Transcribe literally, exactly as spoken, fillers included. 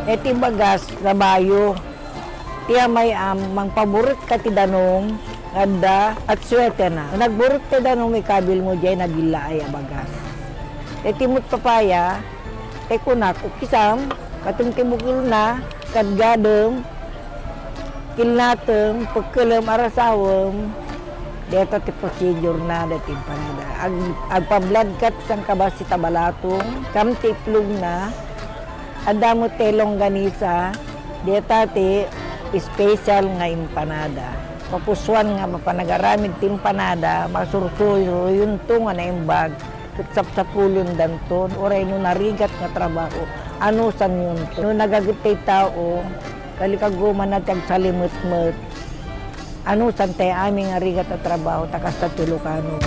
Iti bagas, rabayo. Ti amay-am, mangpaburek ka ti danum, nga adda atsuetena. Nagburek ti danum, ikabilmo diay nabillaay a bagas. Iti met papaya, ti kunak, ukisam, katem ti bukelna, kadgadem, kilnatem, pekkelem, arasawem. Deta ti procedure na dati empanada. Ag-, agpabladkat sangkabas ita balatong, kam ti itlogna, adda met ti longganisa, deta ti special nga empanada. Papusuan nga mapanagaramid ti empanada, masursuroyonto nga naimbag, ket sapsapulondanto, uray no narigat nga trabaho, anusanyonto. No nagaget ti tao, kalikagumana ti agsalimetmet, anusan ti amin nga rigat a trabaho, ta kasta ti Ilocano.